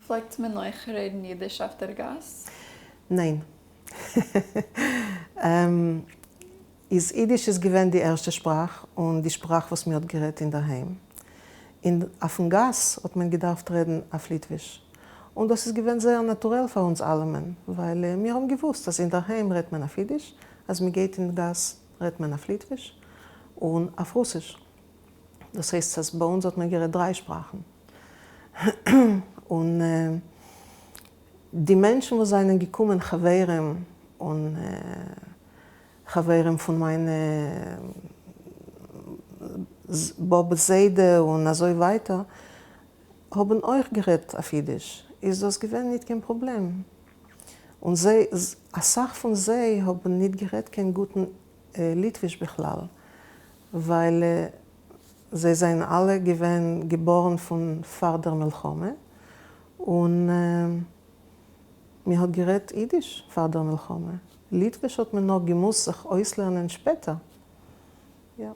פלעגט מען אויך רעדן אידיש אויף דער גאס? ניין. איז אידיש איז געווען די ערשטע שפראך און די שפראך וואס מען האט גערעדט אינדערהיים. און אויפן גאס האט מען געדארפט רעדן אויף ליטוויש. און דאס איז געווען זייער נאטורעל פאר אונז אלעמען, ווייל מיר האבן געוואוסט אז אינדערהיים רעדט מען אויף אידיש, אז מען גייט אין גאס רעדט מען אויף ליטוויש און אויף רוסיש. דאס הייסט אז ביי אונז האט מען גערעדט דריי שפראכן. און די מענטשן וואס זענען געקומען חברים און חברים פון מיינע באבע זיידע און אזוי ווייטער האבן אויך גערעדט אויף אידיש, איז דאס געווען ניט קיין פראבלעם. און זיי, אסאך פון זיי האבן ניט גערעדט קיין גוטן ליטוויש בכלל, ווייל זיי זענען אלע געווען געבארן פון פאר דער מלחמה, און מען האט גערעדט אידיש פאר דער מלחמה. ליטוויש האט מען נאר געמוזט זיך אויסלערנען שפעטער. יא.